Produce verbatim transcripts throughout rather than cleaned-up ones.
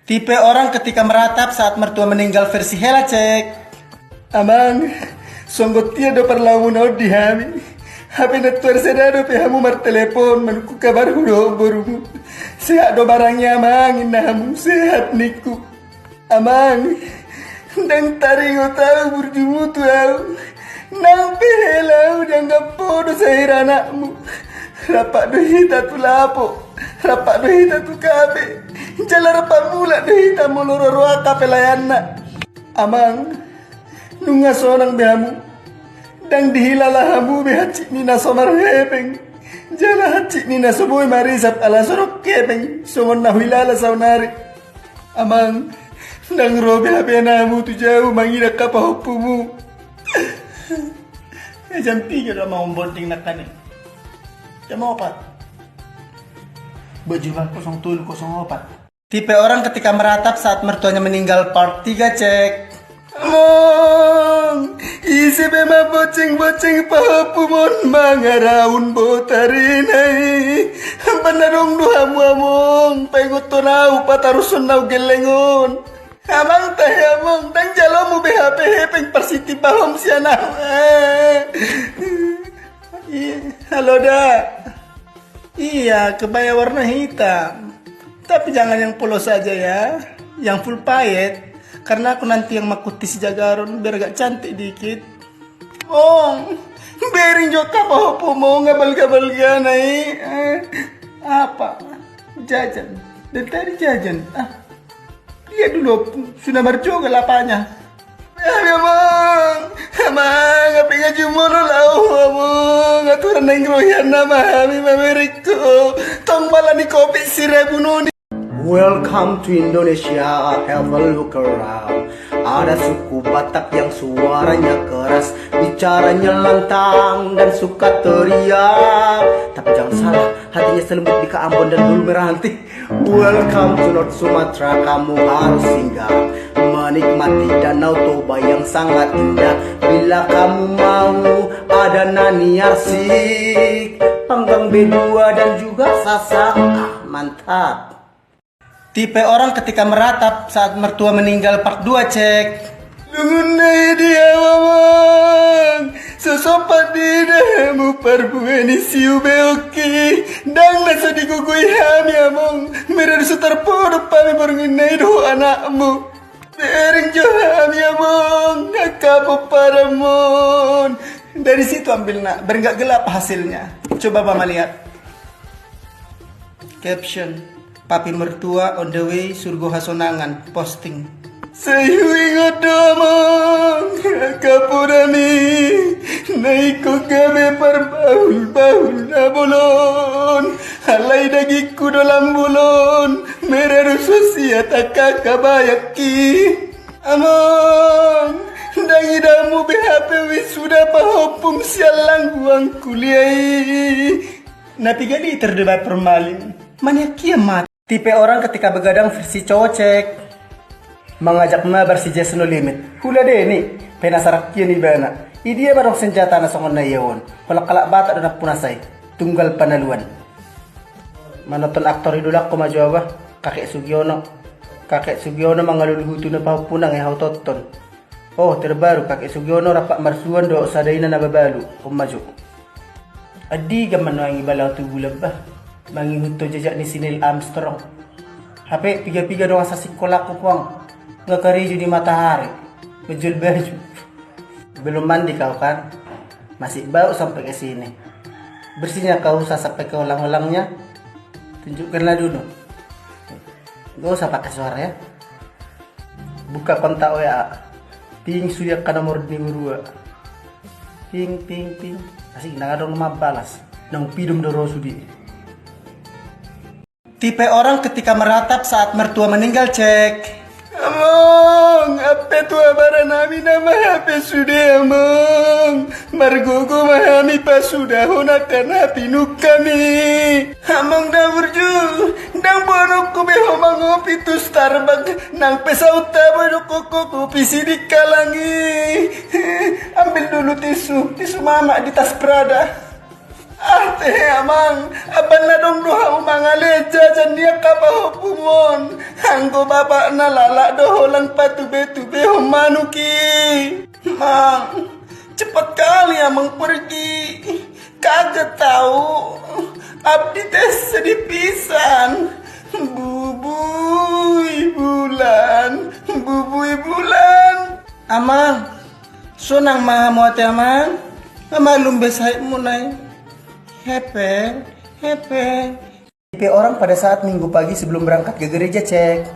Tipe orang ketika meratap saat mertua meninggal versi Hela, cek. Amang, songon dia do parlaomuna on di hami. Hape nantuan sada dope hamu martelepon manungkun kabar hu dohot borumu. Sehat do barangnya, Amang, ninna hamu. Sehat, ningku. Amang, ndang taringot ahu burjumu tu ahu. Nang pe hela ahu dianggap ho do sahira anakmu. Rap do hita tu lapo, rap do hita tu kafe. Jala rap mulak do hita molo roa-roa kafe layanna. Amang, nunga sonang be hamu. Ndang dihilala hamu be hansit ni na so marhepeng. Jala hansit ni na so boi marisap ala so ro hepeng songon na huhilala saonari. Amang, ndang ro be hape anakmu tu jabu mangido angka pahompumu. Eh, jam piga do amang bonding nangkaning? Jam opat. Baju bang kosong tolu kosong opat. Tipe orang ketika meratap saat mertuanya meninggal part tiga, cek. Amang, ise be mambonceng-bonceng pahompum on mangaraun botarina i. Amban na adong do hamu amang paingothon ahu patarushon na hugelleng on. Amang tahe amang, ndang jalomu be hape hepeng parsitip pahom sian ahu. Eh. Iya, halo da. Iya, kebaya warna hitam. Tapi jangan yang polos aja ya, yang full paet. Karena aku nanti yang mangkuti si Jagaron biar agak cantik dikit. Mong, bering jo angka pahompum on gabalgabalgana i. Eh, apa? Jajan. Dari tadi jajan. Ah. Lihat dulu, sudah marjoget lapanya. Hami amang, amang, hape nga jumolo laho amang, aturan naeng rohianna ma hami mamereng ho. Tong bala ni kopi sirabun on. Welcome to Indonesia, have a look around. Ada suku Batak yang suaranya keras, bicaranya lantang dan suka teriak. Tapi jangan salah, hatinya selembut di Ambon dan Dulu Merah Antik. Welcome to North Sumatra, kamu harus singgah menikmati Danau Toba yang sangat indah. Bila kamu mau, ada nani arsik, panggang B dua dan juga sasak. Ah, mantap. Tipe orang ketika meratap saat mertua meninggal part dua, cek. Lungun na i di ahu amang, so sompat diida hamu parbue ni siu beok i. Ndang na so digogoi hami amang, mura do so tarpodop hami borngin na i dohot anakmu. Bering jo hami amang angka pomparanmu on. Dari situ ambilna, biar nggak gelap hasilnya. Coba Bapak lihat. Caption, Papi mertua on the way surgo hasonangan, posting. Sai huingot do amang angka podami na ingkon gabe parbahulbahul na bolon. Alai dagingku do lam bolon, mura do so siat angka kabayangki. Amang, ndang idaonmu be hape wisuda pahompum sian langguang kuliah i. Na piga liter do baen formalin. Maniak ia mate. Tipe orang ketika begadang versi cowok, cek. Mangajak mabar si Jess No Limit. Hula Deni, penasaran kian ibana. Idia ma adong senjatana songon na ia on. Holan halak Batak do nampunasa i. Tunggal panaluan. Manonton aktor idolaku ma jo au bah, Kakek Sugiono. Kakek Sugiono mangalului hutu na pahompu nang i hau tonton. Oh, terbaru, Kakek Sugiono rap marsuan dohot sada ina na mabalu, on ma jo. Andigan ma nuaeng ibala tu bulan bah, mangihuthon jejak ni si Neil Armstrong. Hape piga-piga dongan sasingkolangku puang, nga karejo di Matahari, menjual baju. Belum mandi kau kan? Masih bau sampai ke sini. Bersihnya kau usah sampai ke holang-holangnya. Tunjukkanlah dulu. Gak usah pakai suara ya. Buka kontak W A. Ping sude angka nomor ni urua. Ping, ping, ping. Asik, ndang adong na mambalas. Naung pidom do ro sude. Tipe orang ketika meratap saat mertua meninggal, cek. Amang, ampe tu abaran hami nama hape sude amang. Margogo ma hami pasudahon angka na pinungkami. Amang da burju, ndang boanonku be ho mangopi tu Starbucks, nang pe saut tabo dokkon ho kopi sidik halangi. Ambil dulu tisu, tisu mama di tas Prada. Ate amang, amban na adong do hau mangalean jajan ni angka pahompum on. Anggo bapakna lalak do holan patube-tubehon manuk i. Mang, cepat kali amang pergi. Kaget au. Abdi tes sedih pisan. Bubui bulan, bubui bulan. Amang, sonang ma hamu ate amang? Nga malum be sahitmuna i. Hepeng, hepeng. Tipe orang pada saat Minggu pagi sebelum berangkat ke gereja, cek.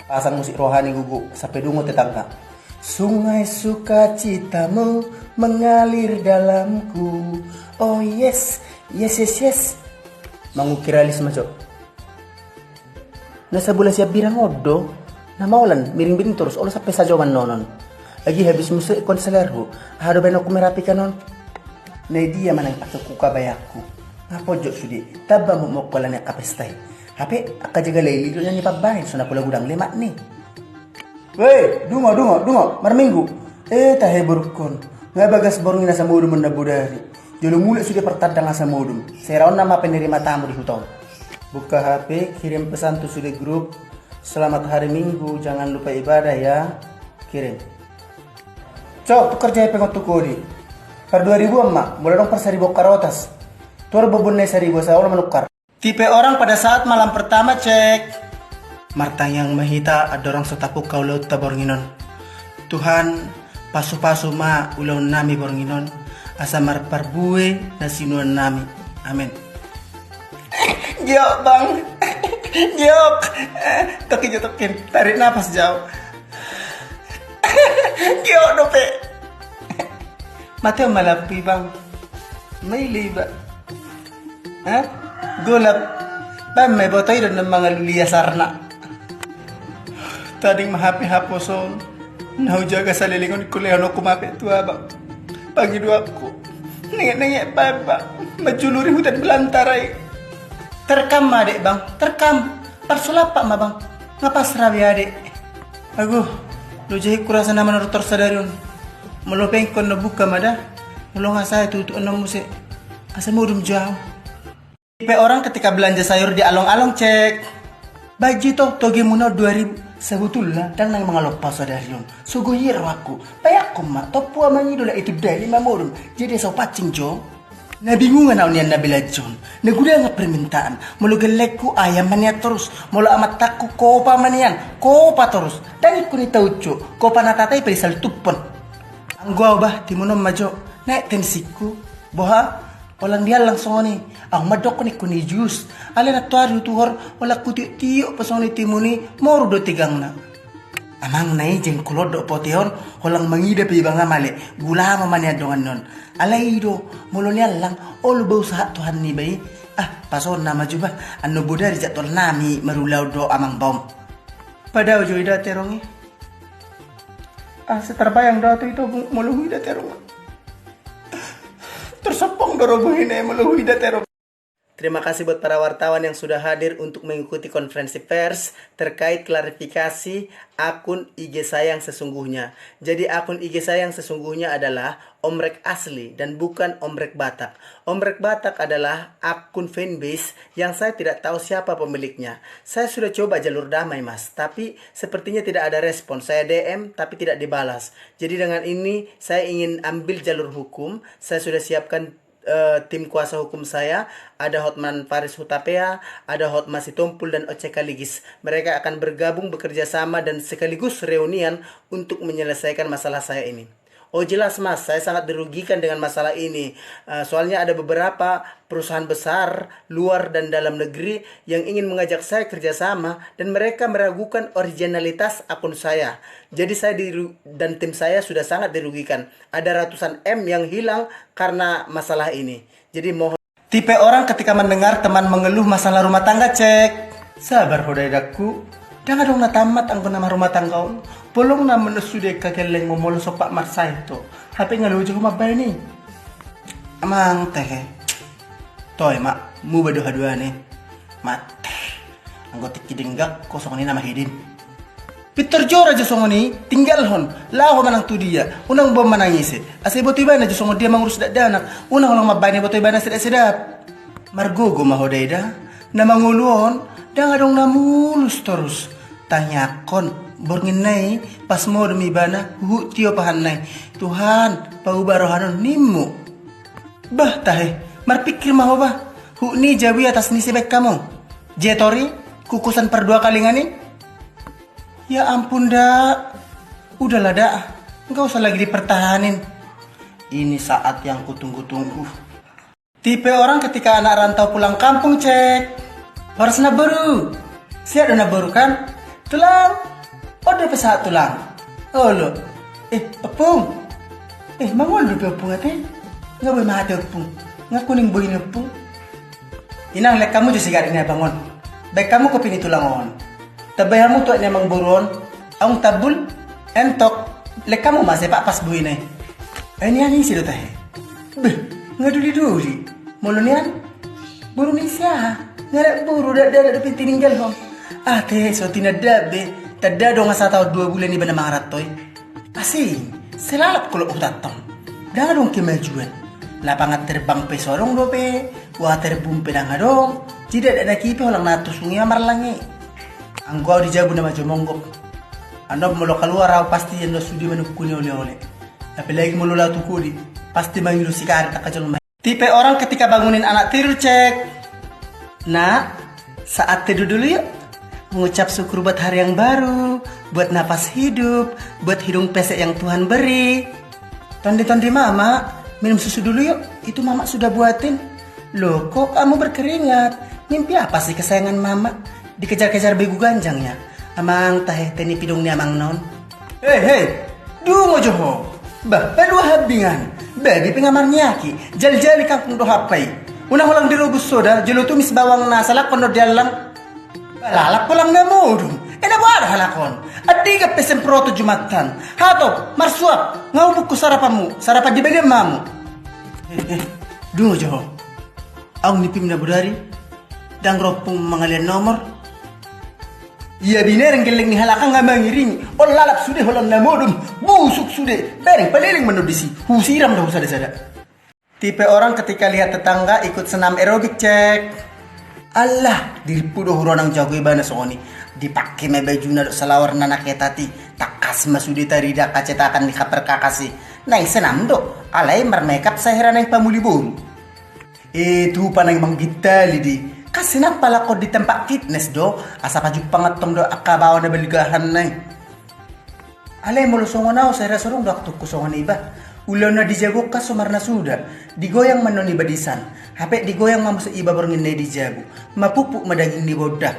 Pasang musik rohani, gugu, sampe dungo tetangga. Sungai sukacitamu mengalir dalamku. Oh yes, yes, yes, yes. Mangukir alis ma jo. Na sabola sian birang on do na maolan miring-miring torus, olo sampe sajo mannonon. Agi habis muse konselerhu, aha do baenonku merapikan on? Na i dia manang angka kuka bayakku. Nga ponjot sude, tamba mokmok holan angka pesta i. Hape angka jagal i lido na ni pambahen, so na pola godang lemak ni. Weh, dungo, dungo, dungo, marminggu. Eh, tahe borungkon. Nga bagas borungin asa modom on na bodari. Jolo mulak sude partandang asa modom. Seraonna ma penerima tamu di huta on. Buka H P, kirim pesan tu sude grup. Selamat hari Minggu, jangan lupa ibadah ya. Kirim. Cok, tukar jo hepeng on tu kodi. Par dua ribuan ma, molo adong par saribuan karotas. Tuar bobon na i saribu asa olo manukar. Tipe orang pada saat malam pertama, cek. Martangiang ma hita andorang so tapungka ulaonta borngin on. Tuhan, pasu-pasu ma ulaonnami borngin on, asa marparbue na sinuannami. Amen. Giok bang. Giok. Tokin jo, tokin. Tarik napas jo. Giok dope. Mate on ma lampu i bang. Maila iba. Hah? Golap. Baen ma iboto i do na mangalului asarna. Tading ma hape haposo on na hujaga saleleng on, ingkon lehononku ma hape tu abang. Pangidoanku, nenget-nenget baen bang manjuluri hutan belantara i. Terkam ma adek bang, terkam. Parsulap ma bang. Nga pasrah be adek. Ago, loja hikku rasa na manortor sadari on. Molo pe ingkon na buka ma da. Molo nga sae tutup on na muse. Asa modom jo au. Tipe orang ketika belanja sayur di along-along, cek. Bajito, toge muna dua ribu. Sebetulna ndang na mangalompa sadari on. Sogo i rohangku. Bayangkon ma, tompu amang i do na itu dali ma modom. Jadi asa hupancing jo. Na bingungan au nian na belanja on. Na gudangan permintaan. Molo gellengku ayam ma nian torus. Molo amantakku kopa ma nian. Kopa torus. Ndang ingkon i tautsu. Kopa na tata i pe disaletuphon. Anggo au bah, timun on ma jo. Naek tensingku. Boha? Holan diallang songon i, au mandokkon ingkon i jus. Alai nantoari hutuhor, holan hutiok-tiok pe songon i timun i, moru do tigangna. Amang na i jengkol on dohot potehon, holan mangida pe iba nga male, gulamo ma nian dongan on. Alai i do, molo niallang, olo ba usaha Tuhan niba i. Ah, pasonna ma jo bah, annon bodari jadwalnami marulaon dohot amang baom. Padao jo ida terong i. Ah, sai tarbayang do au tu ito molo huida terong. Tersompong do robo hina i molo huida terong. Terima kasih buat para wartawan yang sudah hadir untuk mengikuti konferensi pers terkait klarifikasi akun I G saya yang sesungguhnya. Jadi, akun I G saya yang sesungguhnya adalah Omrek asli dan bukan Omrek Batak. Omrek Batak adalah akun fanbase yang saya tidak tahu siapa pemiliknya. Saya sudah coba jalur damai, Mas, tapi sepertinya tidak ada respon. Saya D M tapi tidak dibalas. Jadi, dengan ini saya ingin ambil jalur hukum. Saya sudah siapkan eh, tim kuasa hukum saya, ada Hotman Paris Hutapea, ada Hotma Sitompul, dan Oce Kaligis. Mereka akan bergabung bekerja sama dan sekaligus reunian untuk menyelesaikan masalah saya ini. Oh, jelas, Mas, saya sangat dirugikan dengan masalah ini. Eh, soalnya ada beberapa perusahaan besar luar dan dalam negeri yang ingin mengajak saya kerjasama dan mereka meragukan originalitas akun saya. Jadi saya diru-, dan tim saya sudah sangat dirugikan. Ada ratusan M yang hilang karena masalah ini. Jadi mohon. Tipe orang ketika mendengar teman mengeluh masalah rumah tangga, cek. Sabar ho daidakku. Ndang adong na tamat anggo na marumah tangga on. Bolong na meno sude angka gellengmu molo sompat marsae to. Hape nga loja ho mambaen i. Amang tehe. Toe ma, muba do haduan i. Mate. Anggo tingki denggan, kosong ni nama hidin. Pintor jora jo songon i, tinggalhon, laho manang tu dia, unang boan manang ise. Asa iboto ibana jo songon dia mangurus dakdanak, unang holan mambahen iboto ibana sedap-sedap. Margogo ma ho da eda, na mangolu on, ndang adong na mulus torus. Tangiangkon, borngin na i, pas modom ibana, huhut tio pahanna i. Tuhan, pauba rohanon, nimmu. Bah, tahe, marpikir ma ho bah. Huhut ni jabu i atas ni si baen hamu. Jetori, kukusan pardua kalingan i. Ya ampun da. Udahlah da. Nggak usah lagi dipertahanin. Ini saat yang kutunggu-tunggu. Tipe orang ketika anak rantau pulang kampung, cek. Horas na boru. Siap do na boru kan? Tulang. Oh, dope saat tulang. Olo. Eh, Ompung. Eh, mangolu dope Ompung ate? Nggak boi mate Ompung. Nggak kuning boi ni Ompung. Inang, lek hamu jo sigaret ni abang on. Baen hamu kopi ni tulang on. Tambai hamu tu aek ni amangboru on. Aung tabul, entok, lek hamu ma sepak pas boi na i. Ai nian ise do tahe? Beh, nga duli-duli. Molo nian, boru ni sia. Nga anak boru, dakdanak dope tininggalhon. Ate, so tinanda be. Tanda do nga sataon dua bulan ibana mangaranto i. Asing, sai lalap kolok hutanta on. Ndang adong kemajuan. Lapangan terbang pe so adong dope, waterboom pe ndang adong. Jadi dakdanak i pe holan na tusung i ma marlang i. Anggo au di jabu nama jo monggop. Annon molo kaluar au pasti annon sude manungkuni ole-ole. Apalagi molo laho tu kudi, pasti mangido sigaret angka jolma i. Tipe orang ketika bangunin anak tidur, cek. Nak, saat teduh dulu yuk. Mengucap syukur buat hari yang baru, buat napas hidup, buat hidung pesek yang Tuhan beri. Tonde-tonde mama, minum susu dulu yuk. Itu mama sudah buatin. Loh, kok kamu berkeringat? Mimpi apa sih kesayangan mama? Dikejar-kejar begu ganjang ya? Amang tahe, teni pidong ni amang non. Hei, hei, dungo jo ho. Bah, palua hambingan. Babi pe nga marniaki. Jali-jali kangkung do hampa i. Unang holan dirobus soda, jolo tumis bawang na salakkon do di allang. Bah, lalap holan na modom. Ena boha do halak on. Andigan pe semproton jumatan. Hato, marsuap. Nga hubungkon sarapanmu. Sarapan di bagian mamu. Eh, eh, dungo jo ho. Aung ni pim na bodari. Ndang ro Ompung mangalian nomor. Ia binereng gelleng ni halak nga mangiringi. On lalap sude holan na modom. Busuk sude. Bereng paleleng ma annon disi. Husiram do husada-sada. Tipe orang ketika lihat tetangga ikut senam aerobik, cek. Allah, dirimpu do huroha nang jago ibana songon i. Dipake ma bajuna dohot salawarna na ketat i. Tangkas ma sude tarida angka cetakan ni kaper kakas i. Naeng senam do. Alai marmekap sai hera naeng pamuli boru. Eh, tupa naeng manggintali di. Kan senam palakkon di tempat fitnes do, asa pajumpang antong do angka baoa na balgahanna i. Alai molo songon au sai ra so adong do antongku songon i bah. Ulaonna di jabu on kan so marnasuda. Digoyang ma annon iba disan. Hape digoyang ma muse iba borngin na i di jabu. Mapukpuk ma daging ni baonda.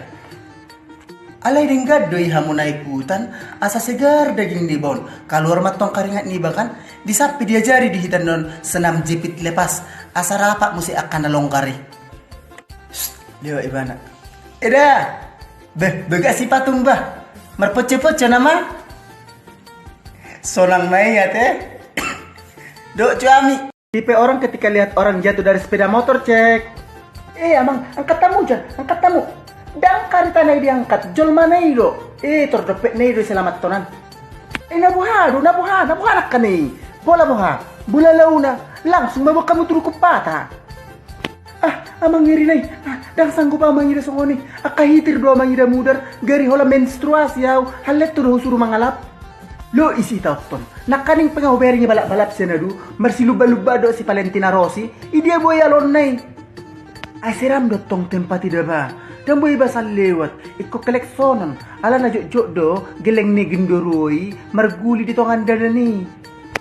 Alai denggan do i hamu na ikutan, asa segar daging niba on. Kaluar ma antong karingat niba kan, disampi diajari di hita annon senam jepit lepas, asa rap muse angka na longgar i. Sst, lewat ibana. Eda! Beh, bagas sipatum bah. Marponco-ponco nama. Sonang na i ate. Dok cuami. Tipe orang ketika lihat orang jatuh dari sepeda motor, cek. Eh, amang, angkat hamu jan, angkat hamu. Ndang karetana i diangkat, jolmana i do. Eh, tor dompetna i do i selamathonan. Eh, na boha do, na boha, na boha nangkaning i. Bola boha, bola launa, langsung mabok hamu tu dukun pata. Ah, amang, ngeri na i. Ah, ndang sanggup au mangida songon i. Angka hitir do au mangida mudar, gari holan menstruasi au, hallet tu do husuru mangalap. Lo isi taothon. Nangkaning pe nga hubereng i balap-balap sian adu, marsilumba-lumba do si Valentino Rossi, i dia boi alonna i. Ai seram do tong tempat i da bah. Ndang boi iba san lewat, ingkon keleksonon, alana jotjot do, gelleng ni genderuwo i, marguli di tonga dalan i.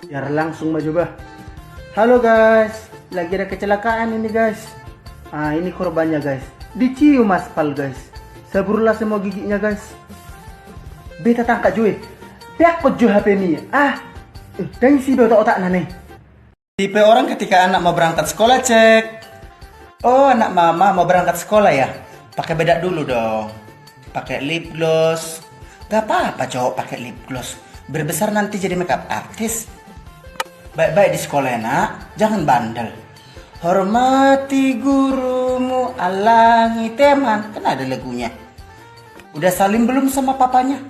Biar langsung ma jo bah. Halo guys, lagi ada kecelakaan ini guys. Ah, ini korbannya guys. Dicium aspal guys. Sabur lah semua giginya guys. Beta tangkap jo i. Peakkon jo H P ni. Ah. Eh, ndang isi be otak-otakna i. Tipe orang ketika anak mau berangkat sekolah, cek. Oh, anak mama mau berangkat sekolah ya? Pakai bedak dulu dong. Pakai lip gloss. Gak apa-apa cowok pakai lip gloss. Biar besar nanti jadi makeup artist. Baik-baik di sekolah ya nak, jangan bandel. Hormati gurumu, alangi teman. Kan ada lagunya. Udah salim belum sama papanya?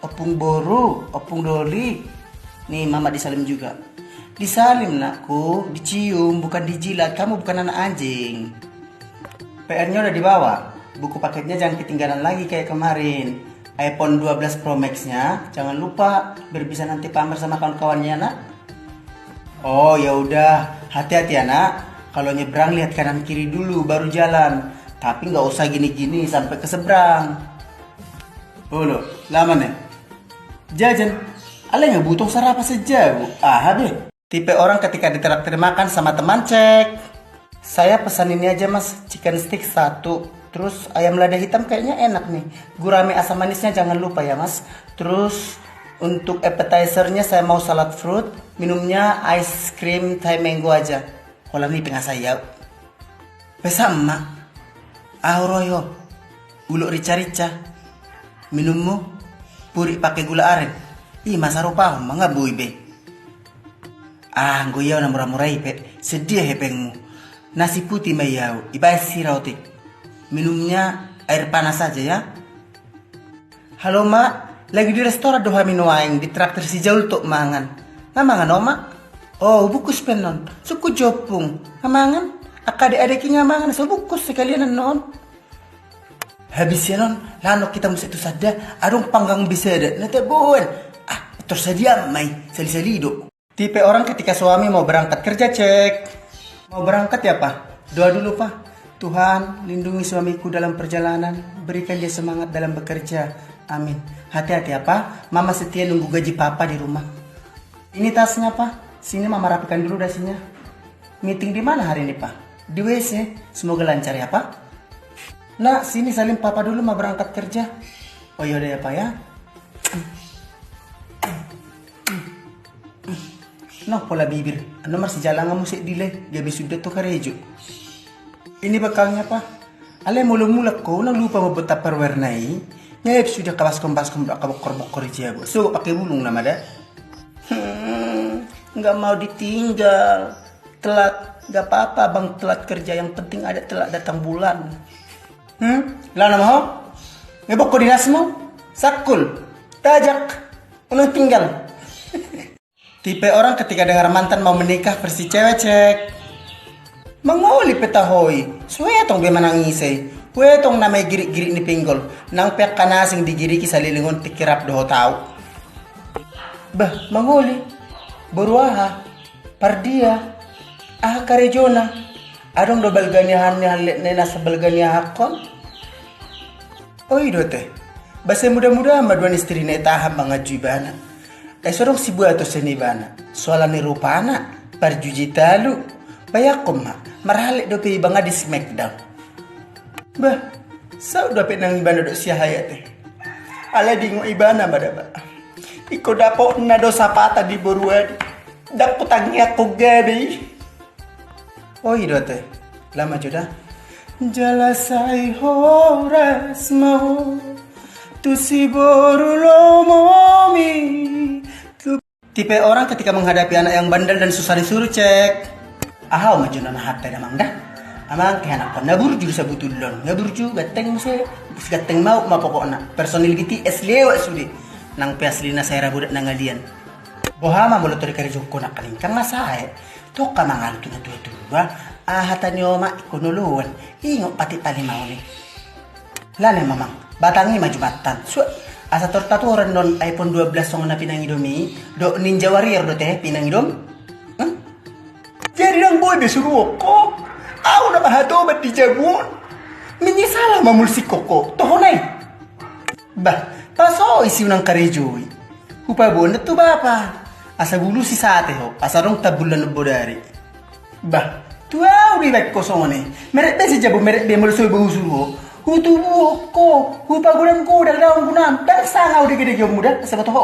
Ompung boru, ompung doli. Nih, mama disalim juga. Disalim, nakku, dicium, bukan dijilat. Kamu bukan anak anjing. P R-nya udah dibawa. Buku paketnya jangan ketinggalan lagi kayak kemarin. iPhone dua belas Pro Max-nya jangan lupa, biar bisa nanti pamer sama kawan-kawannya, nak. Oh, ya udah, hati-hati ya, nak. Kalau nyebrang, lihat kanan kiri dulu, baru jalan. Tapi nggak usah gini-gini sampai ke seberang. Olo, lama nih. Jajan, ale nggak butuh sarapan sejabu. Aha be. Tipe orang ketika ditraktir makan sama teman, cek. Saya pesan ini aja, Mas, chicken stick satu. Terus ayam lada hitam kayaknya enak nih. Gurame asam manisnya jangan lupa ya, Mas. Terus untuk appetizer-nya saya mau salad fruit, minumnya ice cream Thai mango aja. Holan ni pengasai au. Pesan ma. Ahu ro i ho. Ulok rica-rica. Minummu purik pakai gula aren. I ma sarupa ho, mangabui be. Ah, anggo i au na mura-mura i pe, sedia hepengmu. Nasi putih ma i au, ibaen sira otik. Minumnya air panas saja ya. Halo, Mak. Lagi di restoran do hami nuaeng, ditraktir si Jaul tok mangan. Nga mangan ho, Mak? Oh, bungkus pe annon. Sungkun jo ompung. Nga mangan? Angka adek-adek i nga mangan, so bungkus sekalian annon. Habis i annon, laho hita muse tu sada, adong panggang bisada na taboan. Ah, tor sadia ma i, sali-sali do. Tipe orang ketika suami mau berangkat kerja, cek. Mau berangkat ya, Pak? Doa dulu, Pak. Tuhan, lindungi suamiku dalam perjalanan, berikan dia semangat dalam bekerja. Amin. Hati-hati ya, Pak. Mama setia nunggu gaji Papa di rumah. Ini tasnya, Pak. Sini Mama rapikan dulu dasinya. Meeting di mana hari ini, Pak? Di W C. Semoga lancar ya, Pak. Nak, sini salim Papa dulu, Ma berangkat kerja. Oh, iya udah ya, Pak ya. Nah, pola bibir. Annon marsijalangan muse di lae, gabe suda tu karejo. Ini bekalnya, Pak. Ale molo mulak ho, unang lupa mambuat Tupperware-na i. Nga suda kabaskom-baskom dohot kabokkor-bokkor i jabu. So, pakai bulung nama da. Hmm, nggak mau ditinggal. Telat, nggak apa-apa, Bang, telat kerja, yang penting ada telat datang bulan. Hmm, laho nama ho. Ngebok ho dinasmu. Sakul. Tajak. Unang tinggal. Tipe orang ketika dengar mantan mau menikah versi cewek, cek. Mangoli pe taho i, so etong be manang ise i. Huetong nama i girik-girik ni pinggol, nang pe angka na asing digiriki saleleng on tingki rap dohot au. Bah, mangoli. Boru aha? Pardia? Aha karejona? Adong do balga ni aha ni hallet na i nasa balga ni aha hon? O i do te. Ba sai mudah-mudahan ma doan istrina i tahan manganju ibana. Ai so adong sibuaton sian ibana. So ala ni rupana, parjuji talu. Bayangkon ma, marhallet dope i banga di Smackdown. Bah, saut dope nang ibana dohot si aha i ate. Alai diingot ibana ma da ba. Ingkon dapotna do sapata di boru adi. Ndang hutangiangkon gabe i. O i do ate, lama jo da. Jala sai horas ma ho tu si boru lomomi. Tipe orang ketika menghadapi anak yang bandel dan susah disuruh, cek. Aha ho ma jo na hata damang da. Amang, kehe anakkon na burju do sabutulna on. Nga burju, ganteng muse. Ganteng mauk ma pokokna. Personil B T S lewat sude. Nang pe aslina sai ra bodat na ngalian. Boha ma molo tor di karejongkon nangkaning kan na sae. Tongka mangalu tu na tua-tua. Aha tani oma ingkon oloan. Ingot patik palimaon i. Lale mamang, batang i ma jumatan. Suat, asa tor tatuhor annon iPhone dua belas songon na pinangidom i. Dohot Ninja Warrior do te pinangidom. Hmm? Jadi ndang boi be suruhon ho. Au na mahatoban di jabu on. Menyesal au mamulsik ho. Toho nai. Bah, paso i si unang karejoi. Hupaboan do tu bapa. Asa bulu si sate ho, asa adong tambul na bodari. Bah, tu au do ibaen ho songon i. Merek be si jabu, merek be molo so iba husuru ho. Hutubuhon ho, hupagodang-godang daon gunam. Ndang sanga au dege-dege on muda, asa boto ho.